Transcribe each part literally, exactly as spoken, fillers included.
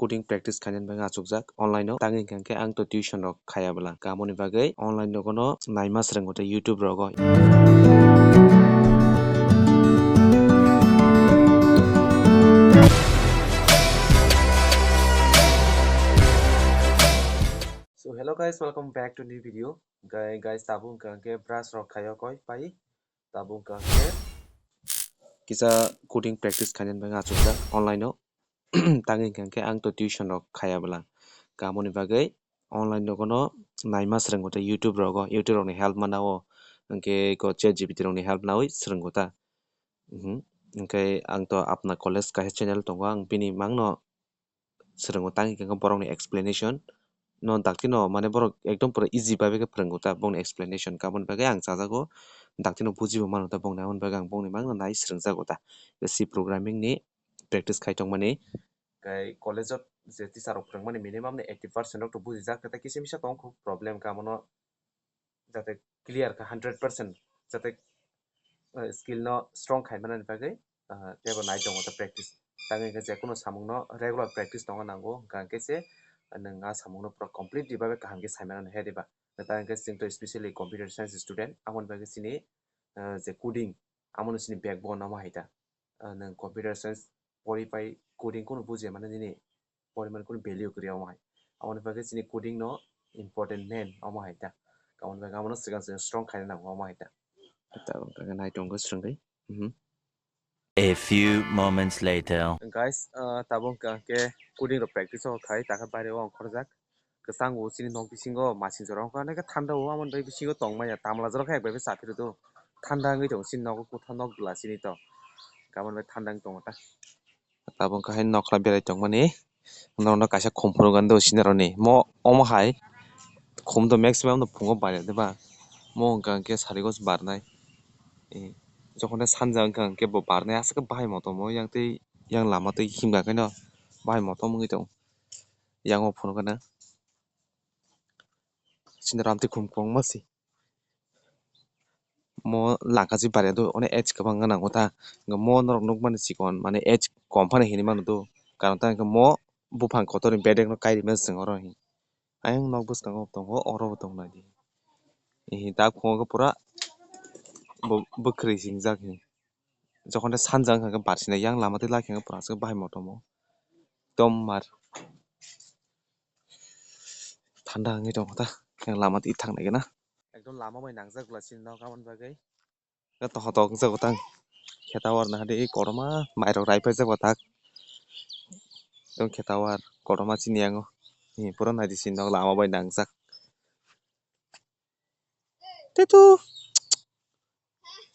coding practice khainani bagwi achukjak online o. Tangwi hwnkhe ang to tuition rok khaya bwla, kamoni bagwi online rogono naima swrwngo tei YouTube rogo. So hello guys, welcome back to new video. Guy-, guys, tabuk hwnkha hwnkhe brush rok khaio koi pai. Tabuk hwnkha hwnkhe kisa coding practice khainani bagwi achukjak online o. Tangwi hwnkha hwnkhe ang to tuition rok khaya bwla, kamoni bagwi online rogono naima swrwngo tei YouTube rogo, YouTube rokni help manao, hwnkhe eko ChatGPT rokni help nawi swrwngo ta. Mhm. Hwnkhe ang to apna college kaisa channel tongo, ang bini mangno swrwngo, tangwi hwnkhe borokni explanation no daktino, mane borok ekdom pura easy babe khe phwrwngo ta bongni explanation, kamoni bagwi ang chajago, daktino bujibo mano ta bongni, aboni bagwi ang bongni mangno nai swrwngjago ta. C programming ni practice khai tongmani. Tei college o je teacher rok phwrwngmani minimum ni eighty percent rok to bujijak, tei kisa misa tong kho problem kha, abono jate clear kha hundred percent, jate, eh, skill no strong khai manani bagwi, ah, teibo nai tongo ta practice. Tangwi hwnkhe je kunu samung no regular practice tongna nango, hwnkha hwnkhe se nwng a samung no pura completely babe kaham khe sai manani hai diba. Tangwi hwnkhe chwng to specially computer science student, aboni bagwi chini, eh, je coding, amo no chini backbone omo hai ta. Ah, nwng computer science pori pai coding kunu bujiya mane nini poriman kunu value kwrwi omo hai. Aboni bagwi chini coding no important main omo hai ta. Aboni bagwi abono swkang swkang strong khaina nango omo hai ta. Tabuk hwnkhe nai tongo swrwngwi. Mhm. A few moments later. Guys, ah, tabuk hwnkha hwnkhe coding rok practice o khai, takha baire o ongkhorjak. Kwchango chini nok bisingo masing jora wngkha, haikhe thanda o, aboni bagwi bisingo tongmaya, tamla jora khe yak bai bai cha phiro do. Thanda wngwi tongo chini nogo, kwthar nok bwla chini to. Aboni bagwi thanda wngwi tongo ta. Tabuk hwnkha hai nokla berai tongmani, norokno kaisa khum phunukgwi do sinirokni. Mo, omo hai khum do maximum no phungo bai ya de ba. Mo hwnkha hwnkhe sari gos barnai. Eh, jokhon de sanja wngkha hwnkhe bo barnai aswk bahai motom o, yang tei yang lama tei himkha khe no bahai motom wngwi tongo. Yang o phunukgwi na. Sinirok amtwi khum kwbangma se. Mo langkachi barya do, one age kwbang wngna nango ta. Hwnkhe mo norok nukmani chikon, mane age kom phano hinwi mano do. Karon ta hwnkhe mo buphang kotorni bedek no kai rima se chwng oro hi. Ayang nok bwskango tongo, oro bo tong nai di. Ehe, dak phungo khe pura bo bwkhwrwi singjak hi. Jokhon de sanja wngkha khe barsinai, yang lama twi lai khe pura aswk bahai motom o. Ekdom mar. Thanda wngwi tongo ta. Yang lama twi thang nai gana. Ekdom lama bai nangjak bwla chini nok aboni bagwi. Tongthok wngjago tang. Khe tower nahadi kotorma mairok raipaijak bo tak. Tong khe tower kotorma chini yango. Ni pura naidi sini nok lama bai nangjak. Tetu.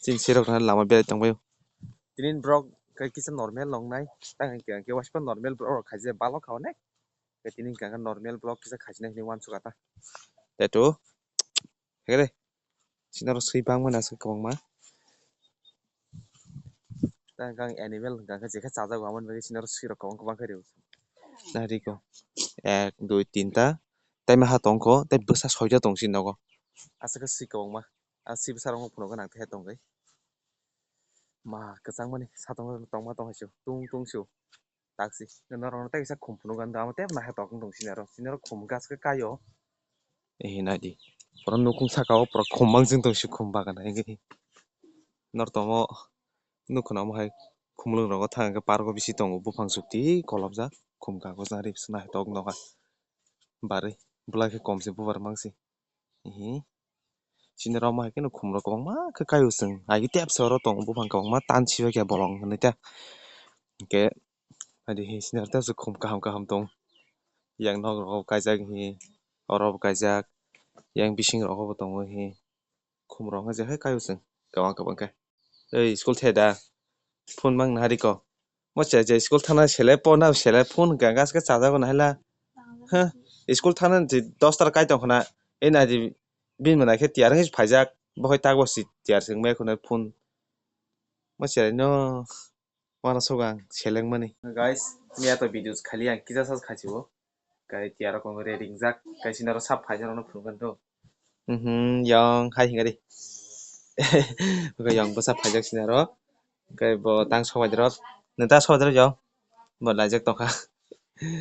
Chini sirok na lama berai tongbaio. Tini borok khe kisa normal nongnai. Tang hwnkhe hwnkhe waisa normal borok rok khaijak balo kha onek. Tei tini hwnkhe normal borok kisa khaijak nai hinwi uansukha ta. Tetu. Hwnkhe de. Sinaro swi bangmani aswk kwbangma. Tei hwnkhe ang animal hwnkha khe jekhe chajago, aboni bagwi sinaro swirok kwbang kwbang khe rw. Nariko. Ek, dui, tinta. Tei maha tongkho, tei bwsa soita tong sini nogo. Aswk khe swi kwbangma. A swi bwsarokno phunukgwi nang tongwi. Ma kwchangmani satong tongma tong hai se tung tung se. Taksi norokno tei kisa khum phunukgwi ando, amo tei nahai tok wng tong sini aro. Sini aro khum gas khe kaio. Ehe naidi. Oro nukung saka o pura khum mansing tong si khum bagan hai khe. Nor tomo nukho na omo hai khumlwng rogo thang hwnkhe park o bisi tongo buphang sukti kolobjak khum kago jang ri bwswk naitok nokha. Barwi bwlai khe kom se bubar mangsi. Ehe. Sini rok ma hai kheno khum rok kwbangma khe kaio chwng. Agi tep se oro tongo buphang kwbangma tan sibai khe bolong hinwi ta. Hwnkhe adi hi sini aro tei khum kaham kaham tong. Yang nok rok kaijak hi, oro bo kaijak, yang bising rogo bo tongo hi. Khum rok wngkha je hai kaio chwng kwbang kwbang khe. Ei school the da? Phone mang nahari ko. Mo che je school thana sele po na sele phone hwnkha gas khe chajago nahaila. Ha? School thana je dos tar kai tong khna. Ei naidi bini mwnai khe tiyar wngwi phaijak. Bo hai tak bo si tiyar se wngmaya khwna phone. Mo cherai no. Uanasogo ang selengmani. Guys, miya to videos khali ang kisa sa khachibo. Kai tiyaro kong re ringjak, kai sinaro sap phaijak rokno phunukgwi do. Mhm, yong hai hinga di. Oke, yong bwsa phaijak sinaro. Kai bo tang sobai drop. Neta sobai drop yong. Bo laijak tongkha. Hwnkhe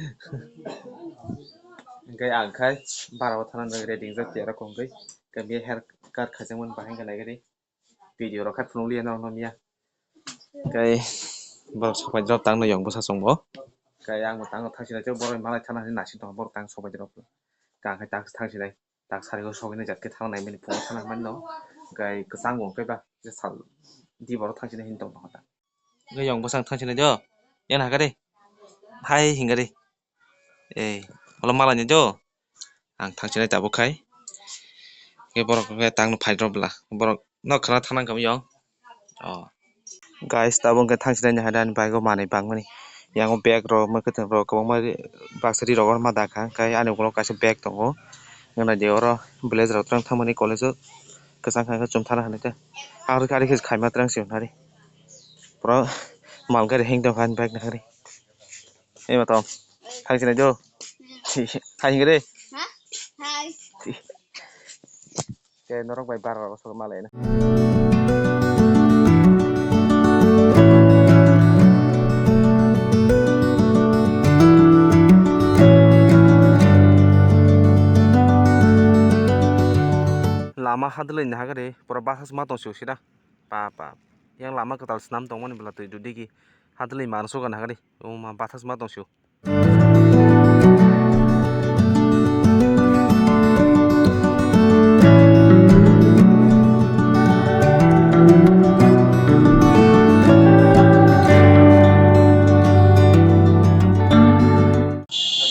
ang khai bara o thana nang ready wngjak tiya rok hwnkhe. Khe be hair cut khaijakmani bahai wngkha naikhe de. Video rok khai phunukliya norok no miya. Khe borok sopai drop tang no yong bwsa chwng bo. Khe ang bo tang no thang sinai borok malai thana hinwi naising tongo borok tang sopai drop. Khe ang khai tang thang sinai. Tak sari o sogwi nai jat khe thang nai mani phungo thang nai mani no. Hwnkhe kwchang bo hwnkhe ba kisa sal di borok thang sinai hin tong tong kha ta. Hwnkhe yong bwsang thang sinai dio. Yan hakha de. Hai hinga de. Ei, olo mala ni dio. Ang thang sinai tabuk khai. Hwnkhe borok hwnkhe tang no phai rw bwla. Borok no khwna thang nang kami yong. Oh. Guys, tabuk hwnkhe thang sinai ni hai ani bike o manwi bangmani. Yang o bag rok, mwkhwtwng rok kwbangma ri-, baksa ri rok oro ma dakha. Hwnkhe ani ukulok kaisa bag tongo. Nang nai di oro village rok twrang thangmani college o kwchang kha khe chum thana hinwi khe. Ang rwkha ari khe khaima twrang se wngnari. Pura mal gari hang tongkha ani bike ni hari. Ema tong. Thang sinai do. Hai hinwi re. Ha? Hai. Khe norok bai bara rok aswk malai na. Lama hadwlwi nahagari pura basa ma tong sio sida. Pa pa. Yang lama kwtal swnam tongmani bwla twi dudigi hadwlwi mansuka nahagari. Uma basa ma tong sio.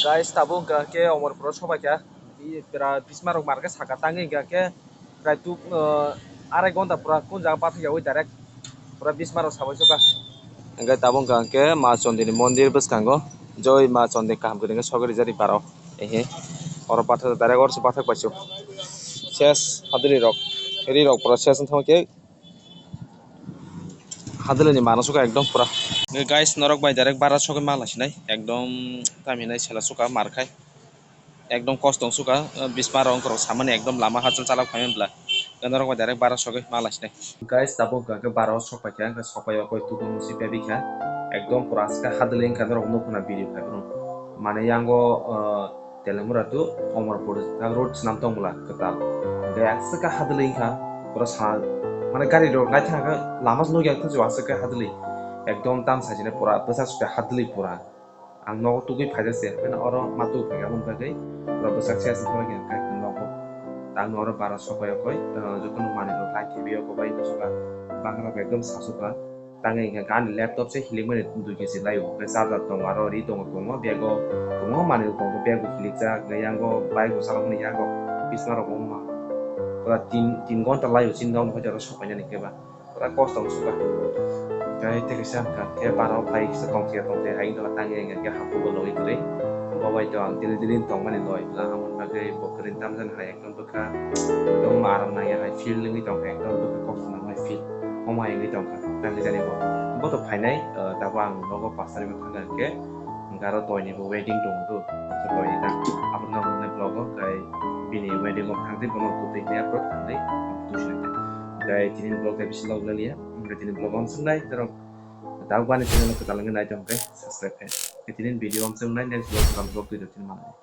Guys, tabuk hwnkha khe Omorpuro sobaikha. Bera bisma rok markhe saka tangwi hwnkha khe prai tuk, ah, arai gonta pura kun jaga bathai yawi direct pura bisma rok sabai suka. Hwnkhe tabuk hwnkha khe Ma Chondini mondir bwskango, Joi Ma Chondi kaham kwrwngkhe sogwi rijak ri baro. Ehe. Oro bathai direct oro se bathai paisuk. Ses hadwlwi rok, ri rok pura ses wngthang khe. Hadwlwini mano suka ekdom pura. Guys, norok bai direct bara sogwi ma laisinai. Ekdom tamhinai sela suka mar khai. Ekdom kosto wng suka, eh, bisma rok wngkorok samani ekdom lama hachal chalak phaimani bwla. Norok bai direct bara sogwi ma laisinai. Guys, tabuk hwnkha khe bara o sok paikha, hwnkhe sok pai o koi tukun musi pebikha. Ekdom pura aska hadwlwi wngkha norok nukho na video khai phano. Mane yango, eh, Telemura to Omorpur tak road swnam tong bwla kwtal. Hwnkhe aswk khe hadwlwi wngkha, pura sa, mane gari rok naithang khe lama se nukya wngkha aswk khe hadwlwi. Ekdom tam sajani pura bwsa sukha hadwlwi pura. Ang nogo tugwi phaijak se, hapheno oro ma tugwi phaikha aboni bagwi pura bwsak se aswk khe nogo. Ang oro bara sokbai okoi, jotono manwi rok lai khibi okoi bai bwswk bangra rok ekdom sasukha. Tangwi hwnkhe ani laptop se hilikmani dui kg laio, hwnkhe charger tongo, aro ri tongo, tongo bag o kwbangma manwi rok tongo, bag bo hilikjak, hwnkhe yango bike bo chalokmani yango bisma rok wngma pura tin, tin ghonta laio chini nok nukhai jora sopainani khe ba pura kosto wng suka. Tei tei kaisa hwnkha khe bara o phai kisa tongthia tongthia hai wngkha tangwi hwnkhe haphuru bo logwi kwrwi bo bai to ang daily daily tongmani loi bwla aboni bagwi bo kwrwi tamjani hai. Bwkha, bwkha aram nangya hai feel wngwi tongkha, ekdom bwkha kok swnam hai feel. Omo hai wngwi tongkha, tangwi jani bo. Bo to phainai, ah, tabuk ang nogo pasari bo thangkha hwnkhe, hwnkhe aro toini bo wedding tong do, hwnkhe toini ta. Abo no hwnwi vlog o, hwnkhe bini wedding o thangdi, bono tutui hwnwi upload thangdi, tuisinai. Hwnkhe tini vlog tei bisi log laliya, hwnkhe tini vlog o swknai, norok tabuk bani channel no kwtal wngwi nai tongkhe, subscribe khe. Tini video o swknai, next vlog kwtal vlog twi tini manai.